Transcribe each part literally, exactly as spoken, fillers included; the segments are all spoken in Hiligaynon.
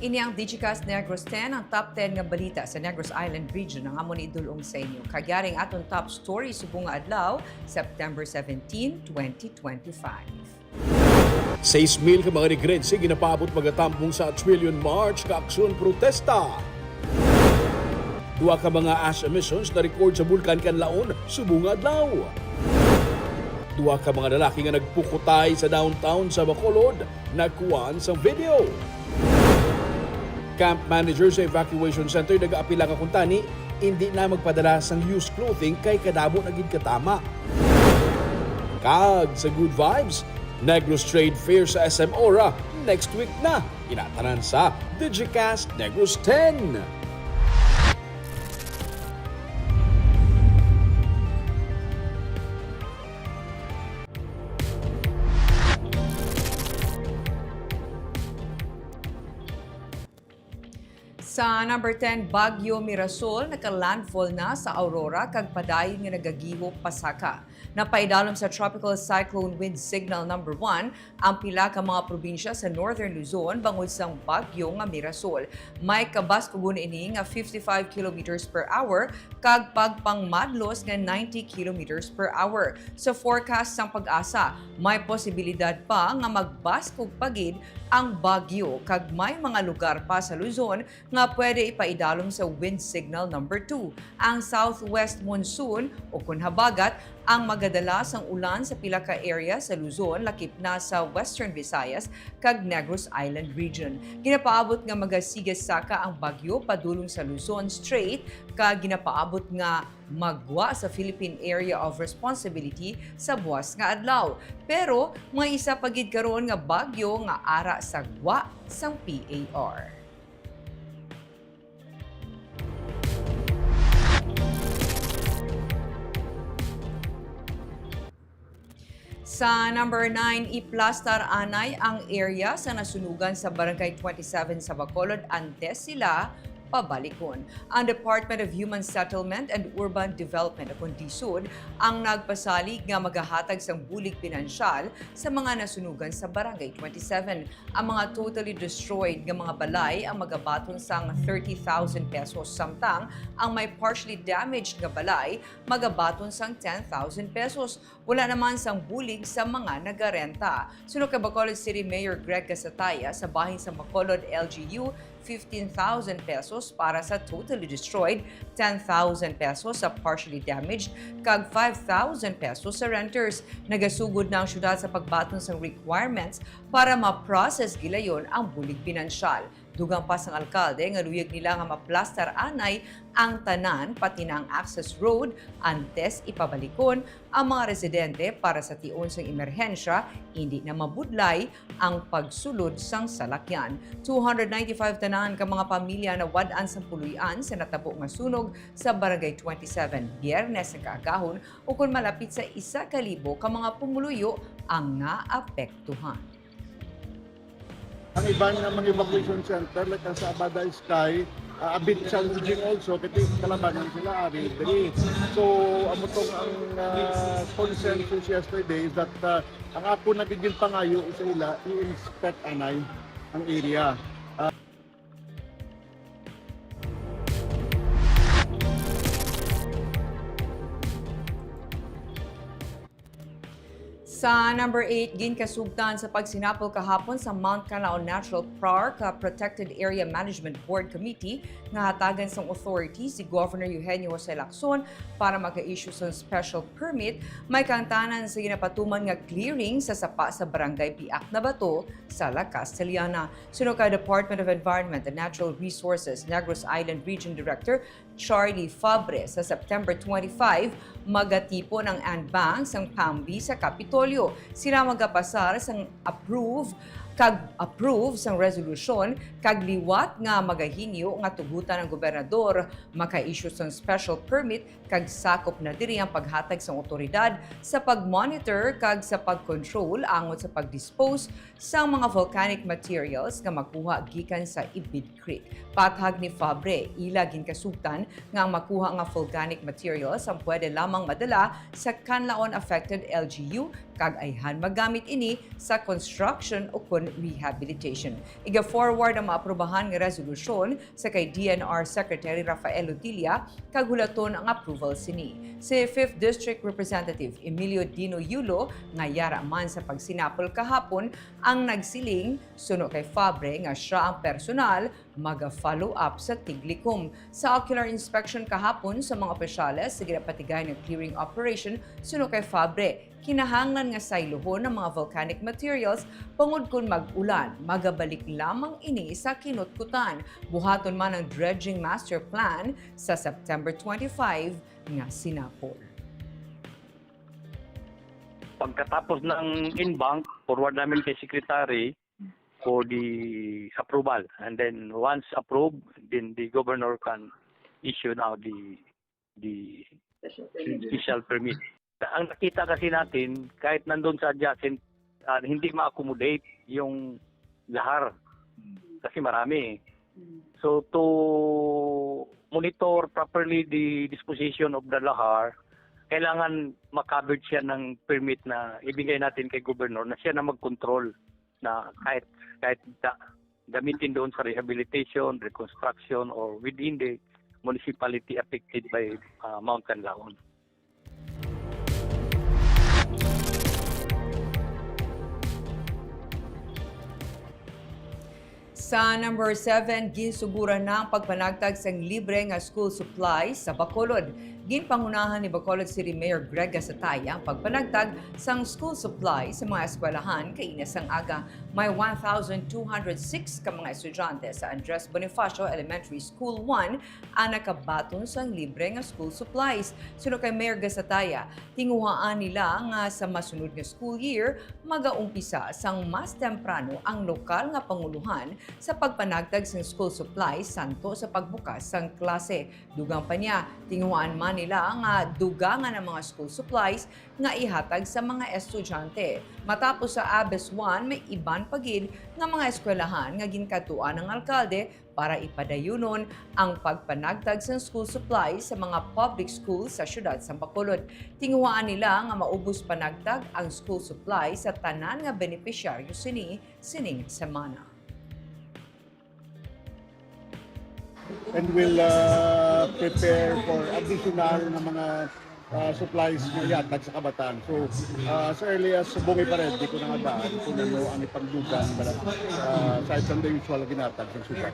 Ini ang Digicast Negros ten, ang top ten nga balita sa Negros Island Region ang amon idul-ong sa inyo. Kag yari ang aton top story subong nga adlaw, September seventeen, twenty twenty-five. Sais mil ka mga Negrense ginapaabot magatambong sa Trillion March ka aksyon protesta. Duha ka mga ash emissions na record sa Bulkan Kanlaon subong nga adlaw. Duha ka mga lalaki nga nagpukutay sa downtown sa Bacolod nagkuhaan sang video. Camp manager sa evacuation center nagaapila nga kuntani indi na magpadala sang used clothing kay kadamo na gid katama. Kag sa Good Vibes, Negros Trade Fair sa S M Ora next week na. Ina tanan sa Digicast Negros ten. Sa number ten, Bagyo Mirasol naka-landfall na sa Aurora kag padayon nga nagagihok pasaka. Napaidalom sa Tropical Cyclone Wind Signal number one ang pila ka mga probinsya sa Northern Luzon bangod sang bagyo nga Mirasol. May kabaskugon ini nga fifty-five kilometers per hour kag pagpangmadlos nga ninety kilometers per hour. Sa forecast sang PAGASA, may posibilidad pa nga magbaskog pa gid ang bagyo kag may mga lugar pa sa Luzon nga pwede ipaidalom sa Wind Signal number two. Ang southwest monsoon, o kon habagat, ang magadala sang ulan sa pila ka area sa Luzon, lakip na sa Western Visayas kag Negros Island Region. Ginapaabot nga magasigasaka ang bagyo padulong sa Luzon Strait, kag ginapaabot nga magwa sa Philippine Area of Responsibility sa buas nga adlaw. Pero may isa pa gid karon nga bagyo nga ara sa gwa sang P A R. Sa number nine, iplastar anay ang area sa nasunugan sa Barangay twenty-seven sa Bacolod antes sila pabalikon. Ang Department of Human Settlement and Urban Development, o kon DSUD, ang nagpasalig nga magahatag sang bulig pinansyal sa mga nasunugan sa Barangay twenty-seven. Ang mga totally destroyed nga mga balay ang magabaton sang thirty thousand pesos, samtang ang may partially damaged nga balay magabaton sang ten thousand pesos. Wala naman sang bulig sa mga nagarenta. Suno kay Bacolod City Mayor Greg Gasataya, sa bahin sa Bacolod L G U, fifteen thousand pesos para sa totally destroyed, ten thousand pesos sa partially damaged, kag five thousand pesos sa renters. Nagasugod na ang syudad sa pagbaton sang requirements para ma-process gilayon ang bulig pinansyal. Dugang pa sang alkalde nga luyag nila nga maplastar anay ang tanan, pati na ang access road, antes ipabalikon ang mga residente para sa tion sang emerhensya, indi na mabudlay ang pagsulod sang salakyan. Two hundred ninety-five tanan ka mga pamilya nawad-an sang puloy-an sa natabo nga sunog sa Barangay twenty-seven, Biyernes nga kaagahon, ukon malapit sa isa ka libo ka mga pumuluyo ang naapektuhan. Ang iban nga mga evacuation center, like ang sa Abada Sky, uh, a bit challenging also, kasi kalabanan sila ari diri. So, amo tong ang, uh, consensus yesterday is that, uh, ang ako nagiging pangayo sa ila, i-inspect anay ang area. Uh, Sa number eight, ginkasugtan sa pagsinapol kahapon sa Mount Canlaon Natural Park, ah, Protected Area Management Board Committee nga hatagan sang authority si Governor Eugenio Jose Lacson para maka-issue sang special permit, may kaangtanan sa ginapatuman nga clearing sa sapa sa Barangay Biak na Bato sa La Castellana. Suno kay Department of Environment and Natural Resources Negros Island Region Director Charlie Fabre, sa September twenty-five, magatipon ang Anbank sang PAMBI sa Kapitolyo. Sila magapasar sang approve kag approve sang resolusyon kag liwat nga magahingyo nga tugutan ang gobernador, maka-issue sang special permit kag sakop na diri ang paghatag sang awtoridad sa pag-monitor kag sa pag-control angot sa pag-dispose sang mga volcanic materials nga makuha gikan sa Ibid Creek. Pathag ni Fabre, ila ginkasugtan nga ang makuha nga volcanic materials ang pwede lamang madala sa Canlaon Affected L G U kag ayhan magamit ini sa construction o kon rehabilitation. Iga-forward ang maaprubahan nga resolusyon sa kay D N R Secretary Rafael Lotilla kag hulaton ang approval sini. Si Fifth District Representative Emilio Dino Yulo, nga yara man sa pagsinapol kahapon, ang nagsiling suno kay Fabre nga siya ang personal maga-follow up sa Tiglikom. Sa ocular inspection kahapon sa mga opisyales sa ginapatigayon nga clearing operation suno kay Fabre, kinahanglan nga saylohon ang mga volcanic materials bangod kon mag-ulan, magabalik lamang ini sa kinutkutan. Buhaton man ang dredging master plan sa September twenty-five nga sinapol. Pagkatapos ng in-bank, forward namin kay Secretary for the approval. And then once approved, then the governor can issue now the the special permit. Ang nakita kasi natin, kahit nandun sa adjacent, ah, hindi ma-accommodate yung lahar. Kasi marami eh. So to monitor properly the disposition of the lahar, kailangan ma-covered siya ng permit na ibigay natin kay governor na siya na mag-control na kahit kahit da, gamitin doon sa rehabilitation, reconstruction, or within the municipality affected by uh, Mount Kanlaon. Sa number seven, ginsuguran na ang pagpanagtag sang libre nga school supplies sa Bacolod. Ginpangunahan ni Bacolod City Mayor Greg Gasataya ang pagpanagtag sang school supplies sa mga eskwelahan kaina sang aga. May one thousand two hundred six ka mga estudyante sa Andres Bonifacio Elementary School one ang nakabaton sang libre nga school supplies. Suno kay Mayor Gasataya, tinguhaan nila nga sa masunod nga school year, magaumpisa sang mas temprano ang lokal nga panguluhan sa pagpanagtag sang school supplies santo sa pagbukas sang klase. Dugang pa niya, tinguhaan man nila nga dugangan ang mga school supplies nga ihatag sa mga estudyante. Matapos sa ABES one, may iban pa gid nga mga eskwelahan nga ginkadtuan ang alkalde para ipadayunon ang pagpanagtag sang school supplies sa mga public schools sa siyudad sang Bacolod. Tinguhaan nila nga maubos panagtag ang school supplies sa tanan nga benepisyaryo sini sining semana. And we'll uh, prepare for additional na mga uh, supplies nga ihatag sa kabataan. So, uh, as early as subong iparedy ko na nga daan kung ano ang ipagdugang uh, aside from the usual ginatag sa sugar.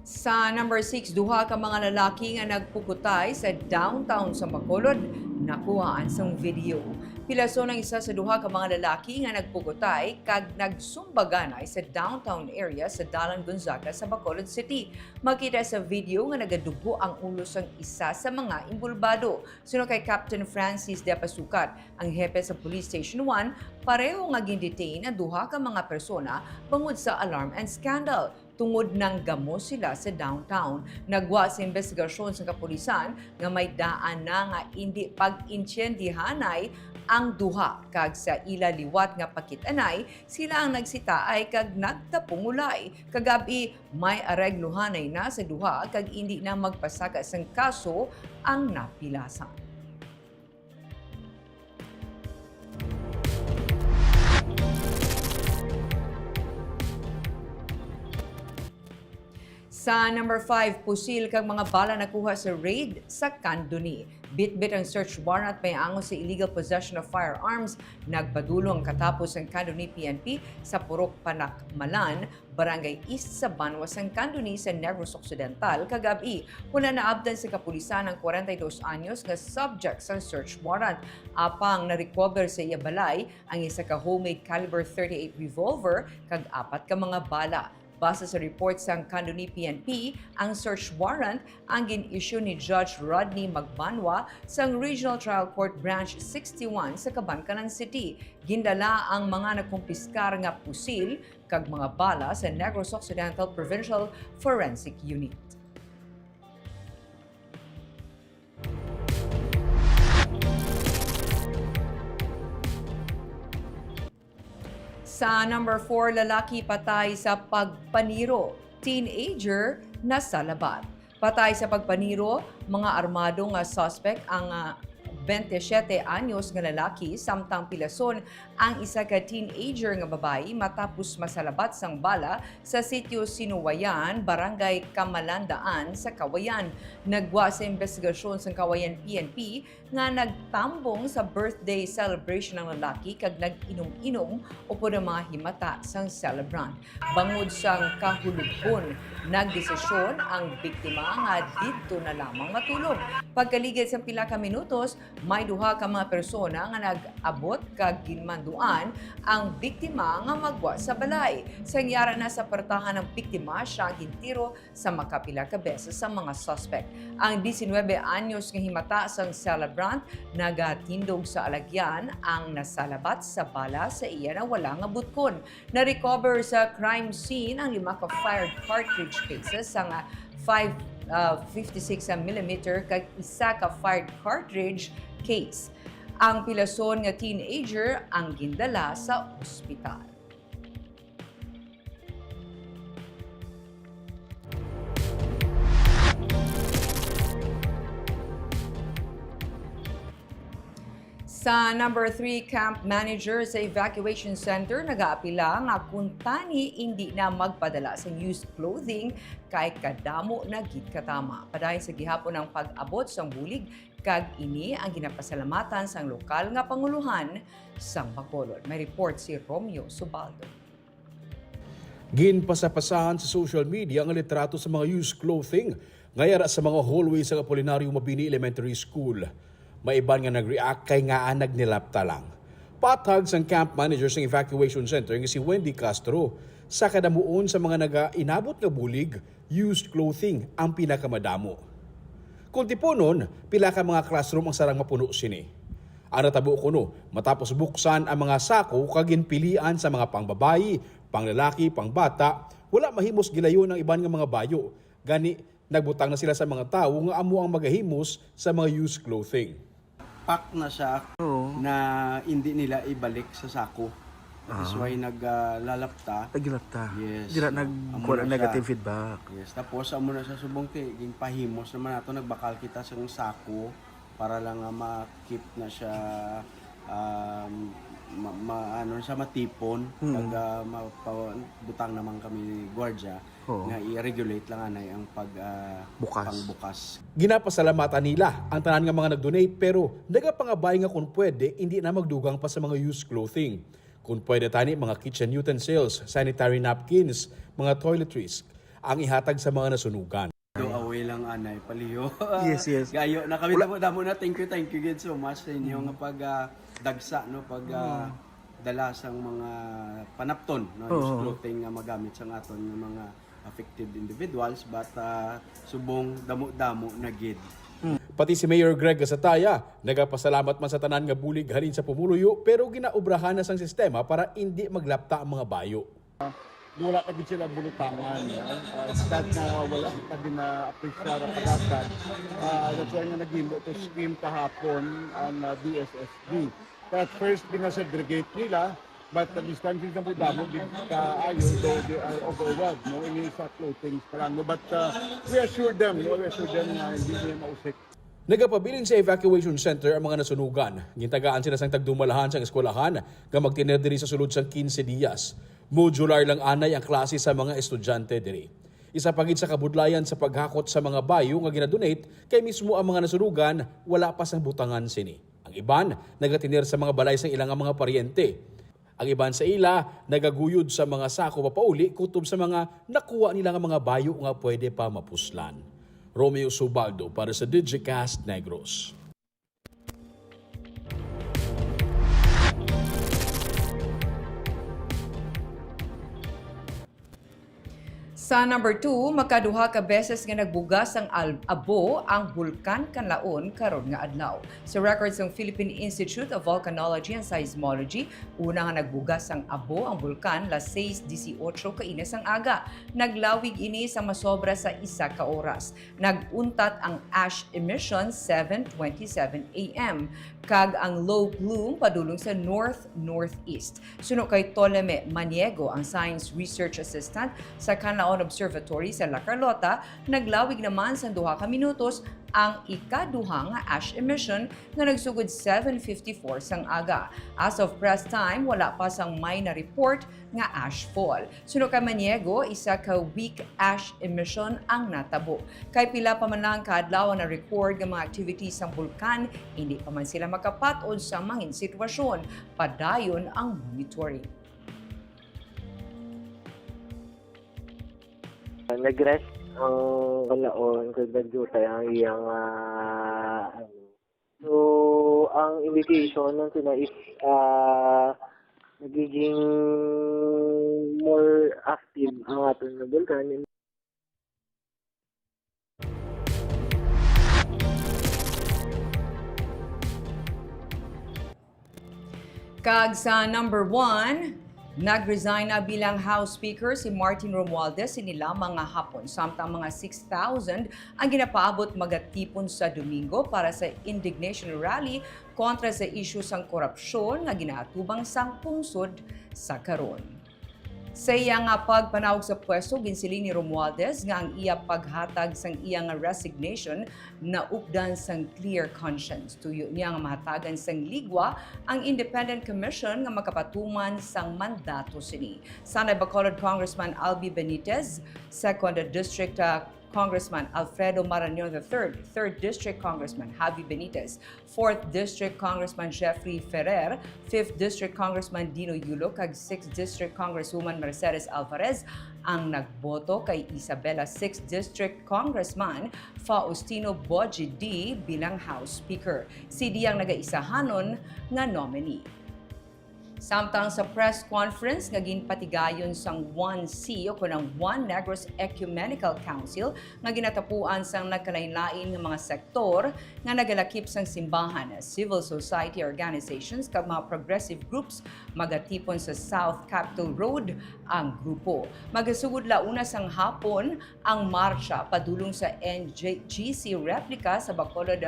Sa number six, duha ka mga lalaki nga nagpukutay sa downtown sa Bacolod nakuhaan sang video. Pilason ang isa sa duha ka mga lalaki nga nagpukutay kag nagsumbaganay sa downtown area sa Dalan Gonzaga sa Bacolod City. Makita sa video nga nagadugo ang ulo sang isa sa mga inbolbado. Suno kay Captain Francis De Pasukat, ang hepe sa Police Station one, pareho nga gin-detain ang duha ka mga persona bangod sa alarm and scandal. Tungod nanggamo sila sa downtown. Nagwa sa imbestigasyon sa kapulisan nga may daan na nga indi pag-intiyendihanay ang duha, kag sa ila liwat nga pakit-anay, sila ang nagsitaay kag nagtapungulay. Kagab-i, may aregluhanay na sa duha kag indi na magpasaka sang kaso ang napilasan. Sa number five, pusil kag mga bala nakuha sa raid sa Candoni. Bitbit ang search warrant may angot sa illegal possession of firearms. Nagpadulong ang katapos ang Candoni P N P sa Purok Panakmalan, Barangay East sa banwa sang Candoni sa Negros Occidental kagab-i. Huna naabtan sa kapulisan ang kwarenta y dos anyos nga subject sang search warrant. Apang na-recover sa iya balay ang isa ka homemade caliber thirty-eight revolver kag apat ka mga bala. Base sa report sang Candoni P N P, ang search warrant ang gin-issue ni Judge Rodney Magbanwa sang Regional Trial Court Branch sixty-one sa Kabankalan City. Gindala ang mga nakumpiskar nga pusil kag mga bala sa Negros Occidental Provincial Forensic Unit. Sa number four, lalaki patay sa pagpaniro. Teenager nasalabat. Patay sa pagpaniro, mga armado nga suspect ang, ah, twenty-siyete anyos nga lalaki, samtang pilason ang isa ka teenager nga babayi matapos masalabat sang bala sa sitio Sinuwayan, Barangay Kamalandaan sa Cauayan. Nagwa sa investigasyon sang Cauayan P N P nga nagtambong sa birthday celebration ang lalaki kag nag-inom-inom upod ang mga himata sang celebrant. Bangod sang kahulubon, nagdesisyon ang biktima nga didto na lamang matulog. Pagkaligid sang pila ka minutos, may duha ka mga persona nga nag-abot kag ginmanduan ang biktima nga magwa sa balay. Sang yara na sa pertahan ang biktima, siya ang gintiro sa makapila ka beses ang mga suspect. Ang diecinuebe anyos nga himata sang celebrant nagatindog sa alagyan ang nasalabat sa bala sa iya nawala nga butkon. Na-recover sa crime scene ang lima ka fired cartridge cases, sang, ah, five, ah, fifty-six millimeter kag isa ka fired cartridge case. Ang pilason nga teenager ang gindala sa ospital. Sa number three, camp manager sa evacuation center nagaapila nga kuntani indi na magpadala sa used clothing kay kadamo na gid katama. Padayon sa gihapon ang pag-abot sang bulig kag ini ang ginapasalamatan sang lokal nga pangulohan sang Bacolod. May report si Romeo Subaldo. Ginpasapasahan sa social media ang litrato sa mga used clothing nga yara sa mga hallway sa Apolinario Mabini Elementary School. May iban nga nag-react kay ngaa nagnilapta lang. Pathag sang camp manager sang evacuation center nga si Wendy Castro, sa kadamuon sa mga nagainabot nga bulig, used clothing ang pinakamadamo. Kung tipunon, pila ka mga classroom ang sarang mapuno sini. Ang natabo kuno, matapos buksan ang mga sako kag ginpilian sa mga pangbabayi, panglalaki, pangbata, wala mahimos gilayon ang iban nga mga bayo. Gani, nagbutang na sila sa mga tawo nga amo ang magahimos sa mga used clothing. Pack na siya Oo. na hindi nila ibalik sa sako. That is Ah. why nag, ah, lalapta. Nagilapta. Yes. Dira So, nag-, amo kuha na ng siya. negative feedback. Yes, tapos amo na siya subong ti, ginpahimos naman nato, nagbakal kita sa sako para lang nga ma-keep na siya, um, ma-, ma-, ano siya, matipon. Hmm. Pag, ah, mapa-, butang naman kami gwardiya Oo. nga i-regulate lang anay ang pag, ah, Bukas. pangbukas. Ginapasalamatan nila ang tanan nga mga nag-donate, pero nagapangabay nga kung pwede, hindi na magdugang pa sa mga used clothing. Kung pwede tani, mga kitchen utensils, sanitary napkins, mga toiletries ang ihatag sa mga nasunugan. Do away lang anay, paliho. Yes, yes. Gayo na kami Wala- damo-damo na. Thank you, thank you gid so much sa inyo Mm. nga pag, ah, dagsa, no, pag, ah, Mm. dala sang mga panapton, no, Oo. used clothing nga magamit sang aton nga mga affected individuals, but, ah, subong damo-damo na gid. Pati si Mayor Greg Gasataya nagapasalamat man sa tanan nga bulig halin sa pumuluyo, pero ginaobrahan na sang sistema para indi maglapta ang mga bayo. Wala na gid sila bunutangan, no? Ah, instead na wala kita gina-apresyar ang kadaghan, ah, that's why nga naghimo to scheme kahapon ang, ah, D S S D. Kaya at first, ginasegregate nila, but at this time, since damo-damo gid kaayo, so they are overwhelmed, no? Ini sa clothing pa lang, no? But, ah, we assure them, no? We assure them nga hindi niya mausik. Nagapabilin sa evacuation center ang mga nasunugan. Gintagaan sila sang tagdumalahan sang eskwelahan nga magtener diri sa sulod sang quince dias. Modular lang anay ang klase sa mga estudyante diri. Isa pa gid sa kabudlayan sa paghakot sa mga bayo nga ginadonate kay mismo ang mga nasunugan wala pa sang butangan sini. Ang iban nagatener sa mga balay sang ila nga mga paryente. Ang iban sa ila nagaguyod sa mga sako papauli kutob sa mga nakuha nila nga mga bayo nga pwede pa mapuslan. Romeo Subaldo para sa Digicast Negros. Sa number two, makaduha ka beses nga nagbugas ang al-, abo ang Bulkan Kanlaon karon nga adlaw. Sa record sang Philippine Institute of Volcanology and Seismology, una nga nagbugas ang abo ang bulkan las seis dieciocho kaina sang aga. Naglawig ini sa masobra sa isa ka oras. Nag-untat ang ash emission seven twenty-seven A M, kag ang low plume padulong sa north-northeast. Suno kay Toleme Maniego, ang Science Research Assistant sa Kanlaon Observatory sa La Carlota, naglawig naman sang duha ka minutos ang ikaduha nga ash emission nga nagsugod seven fifty-four sang aga. As of press time, wala pa sang may na-report nga ash fall. Suno kay Maniego, isa ka weak ash emission ang natabo. Kay pila pa man lang ka adlaw ang na-record nga mga activities sang bulkan, hindi pa man sila makapat-od sa mangin sitwasyon. Padayon ang monitoring. Nag-rest ang Balaon kag nag-duty ang iyang, ah, ano. So, ang indication nun sila is, ah, nagiging more active ang aton nga bulkan. Kag sa number one, nag-resign na bilang House Speaker si Martin Romualdez sini lamang nga hapon, samtang mga six thousand ang ginapaabot magatipon sa Domingo para sa indignation rally kontra sa isyu sang korupsyon nga ginaatubang sang pungsod sa karon. Sa iya nga pagpanawag sa pwesto, ginsiling ni Romualdez nga ang iya paghatag sang iya nga resignation naupdan sang clear conscience. Tuyo niya nga mahatagan sang ligwa ang Independent Commission nga makapatuman sang mandato sini. Sanay Bacolod Congressman Albi Benitez, Second District, uh, Congressman Alfredo Marañon the third, Third District Congressman Javi Benitez, Fourth District Congressman Jeffrey Ferrer, Fifth District Congressman Dino Yulo, kag Sixth District Congresswoman Mercedes Alvarez ang nagboto kay Isabela Sixth District Congressman Faustino Boji D bilang House Speaker. Si D ang nagaisahanon nga nominee. Samtang sa press conference nga ginpatigayon sang One C o kon ang One Negros Ecumenical Council nga ginatapuan sang nagkalainlain nga mga sektor nga nagalakip sang simbahan, civil society organizations kag mga progressive groups magatipon sa South Capitol Road ang grupo. Magasugod la una sang hapon ang marcha padulong sa N G C replica sa Bacolod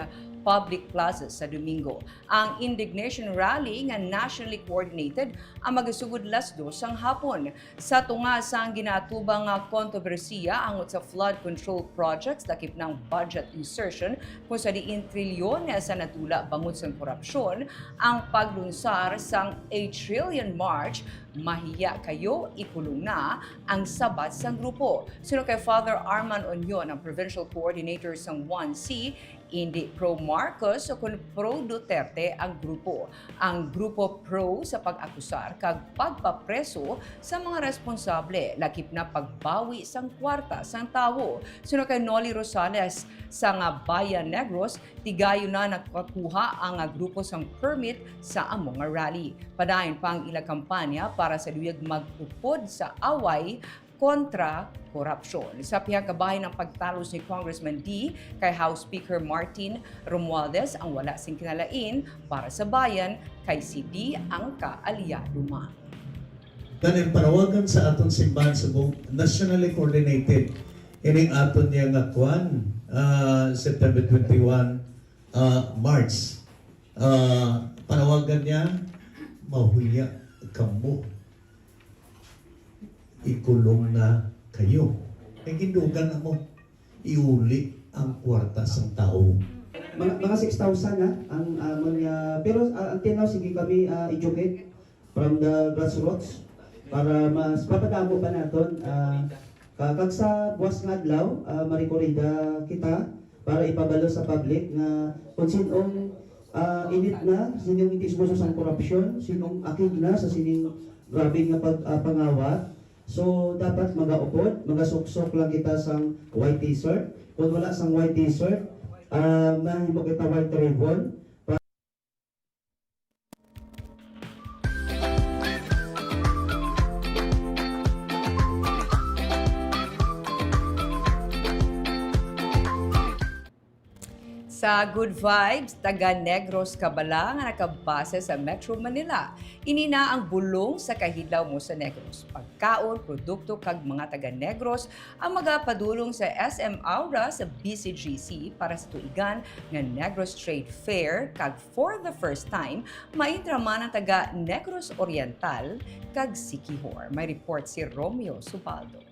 Public Plaza sa Domingo. Ang indignation rally nga nationally coordinated ang magasugod las dos sang hapon. Sa tunga sang ginaatubang nga kontrobersiya angot sa flood control projects, lakip na ang budget insertion kung sa diin trilyones ang nadula bangod sang korupsyon, ang paglunsar sang A Trillion March, mahiya kayo, ikulong na ang sabat sang grupo. Suno kay Father Arman Union, ang provincial coordinator sang One C, indi pro Marcos o kon pro Duterte ang grupo. Ang grupo pro sa pag-akusar kag pagpapreso sa mga responsable, lakip na pagbawi sang kwarta sang tawo. Suno kay Noli Rosales sang Bayan Negros, tigayon na nakakuha ang grupo sang permit sa amo nga rally. Padayon pa ang ila kampanya para sa luyag mag-upod sa away kontra korupsyon. Sa pihak kabahin ang pagtalos ni Congressman D kay House Speaker Martin Romualdez ang wala sing kinalain para sa bayan kay si D ang kaalyado man. Ganing panawagan sa aton simbahan subong nationally coordinated ining aton niya nga kwan, ah, September twenty-one, ah, March. Ah, panawagan niya, mahuya kamo. Ikulong na kayo. Kay gindugan na mo, iuli ang kwarta sang tawo. Mga, mga six thousand na ang amon nga, pero ah, until now sige kami ah, educate from the grassroots para mas papadamo pa naton ah, ka- kag sa buwas nga adlaw ah, marikorida kita para ipabalo sa public nga kung sinong ah, init na, sinong intismoso sang korupsyon, sinong akig na sa sining grabe nga pag, ah, pangawat. So dapat magaupod, magasuksok lang kita sang white t-shirt. Kung wala sang white t-shirt, ah, mahimo kita white ribbon. Sa Good Vibes, taga Negros Kabala nga nakabase sa Metro Manila. Ini na ang bulong sa Kahidlaw Mo sa Negros. Pagkaon, produkto kag mga taga Negros ang magapadulong sa S M Aura sa B C G C para sa tuigan nga Negros Trade Fair kag for the first time, maintra man ang taga Negros Oriental kag Siquijor. May report si Romeo Subaldo.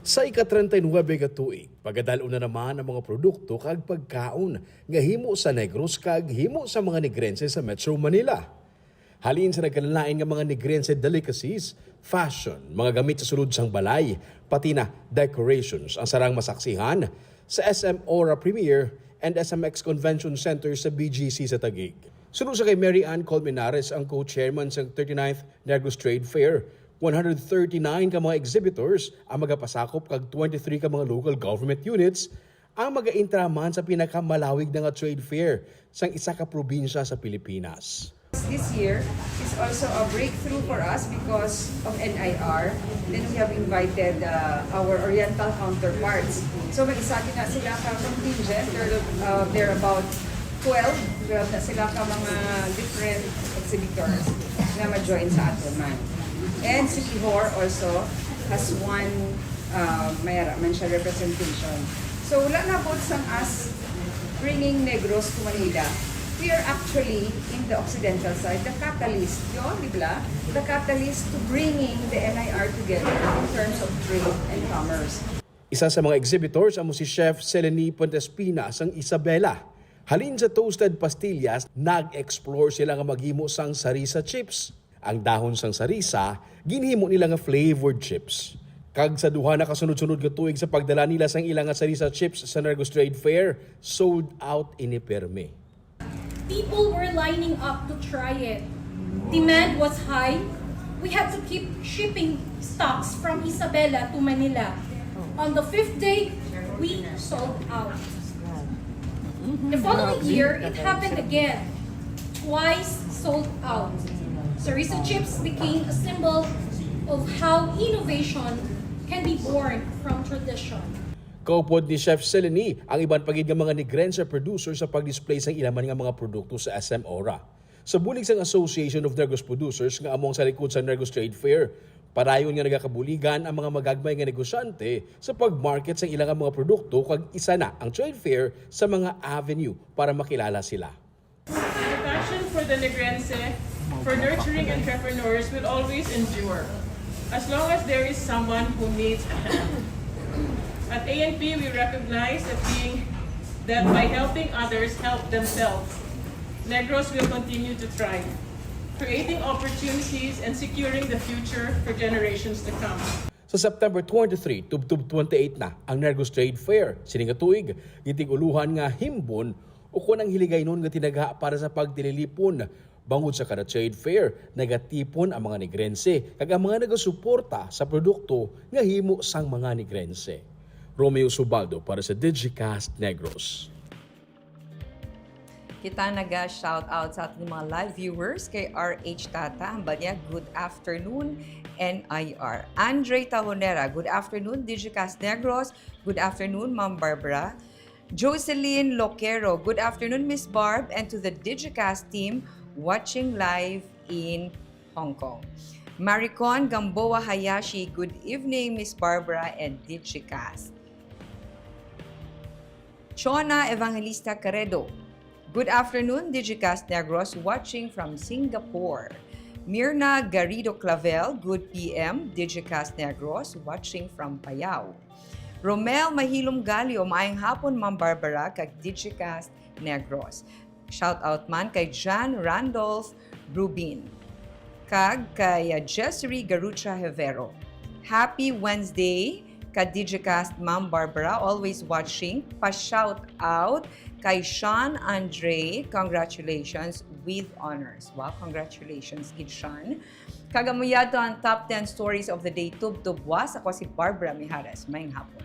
Sa ika-treinta y nuebe ka tuig, pagadal-on na naman ang mga produkto kag pagkaon nga himo sa Negros kag himo sa mga Negrense sa Metro Manila. Halin sa nagkalain-lain nga mga Negrense delicacies, fashion, mga gamit sa sulod sang balay, pati na decorations ang sarang masaksihan sa S M Aura Premier and S M X Convention Center sa B G C sa Taguig. Suno sa kay Mary Ann Colmenares, ang co-chairman sang thirty-ninth Negros Trade Fair, one hundred thirty-nine ka mga exhibitors ang magapasakop kag twenty-three ka mga local government units ang magaintraman sa pinakamalawig na nga trade fair sang isa ka probinsya sa Pilipinas. This year is also a breakthrough for us because of N I R. Then we have invited uh, our Oriental counterparts. So may isa din na sila ka contingent. They're, uh, they're about twelve, twelve na sila ka mga different exhibitors na ma-join sa ato man. And Siquijor also has one, uh, may ara man siya representation. So, wala na about sang us bringing Negros to Manila. We are actually, in the occidental side, the catalyst. Yun, di ba? The catalyst to bringing the N I R together in terms of trade and commerce. Isa sa mga exhibitors amo si Chef Seleni Puentespina sang Isabela. Halin sa toasted pastillas, nag-explore sila nga maghimo sang sarisa chips. Ang dahon sang sarisa, ginhimo nila nga flavored chips. Kag sa duha na kasunod-sunod nga tuig sa pagdala nila sang ila nga sarisa chips sa Negros Trade Fair, sold out ini pirmi. People were lining up to try it. Demand was high. We had to keep shipping stocks from Isabela to Manila. On the fifth day, we sold out. The following year, it happened again. Twice sold out. Sarisa chips became a symbol of how innovation can be born from tradition. Kaupod ni Chef Seleni ang iban pa gid nga mga Negrense producer sa pag-display sang ila man nga mga produkto sa S M Aura. Sa bulig sang Association of Negros Producers nga amo ang sa likod sa Negros Trade Fair, padayon nga nagakabuligan ang mga magagmay nga negosyante sa pag-market sang ila nga mga produkto, kag isa na ang trade fair sa mga avenue para makilala sila. The passion for the Negrense for nurturing entrepreneurs will always endure as long as there is someone who needs a hand. At A N P, we recognize that being that by helping others help themselves, Negros will continue to thrive, creating opportunities and securing the future for generations to come. Sa September twenty-three, tubtob twenty-eight na ang Negros Trade Fair. Sini nga tuig, gitig-ulohan nga himbon ukon ang hiligaynon nga tinagha para sa pagtililipon. Bangod sa kada trade fair, nagatipon ang mga Negrense kag ang mga nagasuporta sa produkto nga himo sang mga Negrense. Romeo Subaldo para sa Digicast Negros. Kita naga-shout out sa ating mga live viewers, kay R H Tata, ang banya, "Good afternoon, N I R." Andre Tahonera, "Good afternoon, Digicast Negros." "Good afternoon, Ma'am Barbara." Jocelyn Loquero, "Good afternoon, Miss Barb, and to the Digicast team watching live in Hong Kong." Maricon Gamboa Hayashi, "Good evening, Miss Barbara and Digicast." Chona Evangelista Caredo, "Good afternoon, Digicast Negros, watching from Singapore." Mirna Garrido Clavel, "Good P M, Digicast Negros, watching from Payao." Romel Mahilom Galio, "Maayong hapon, Ma'am Barbara kag Digicast Negros." Shout out man kay Jan Randolph Rubin kag kay, uh, Jessry Garucha Hevero. "Happy Wednesday ka Digicast, Ma'am Barbara. Always watching." Pa-shout out kay Sean Andre. "Congratulations with honors." Wow, congratulations gid, Sean. Kag amo yadto ang top ten stories of the day, tubtob buwas. Ako si Barbara Mijares. Maayong hapon.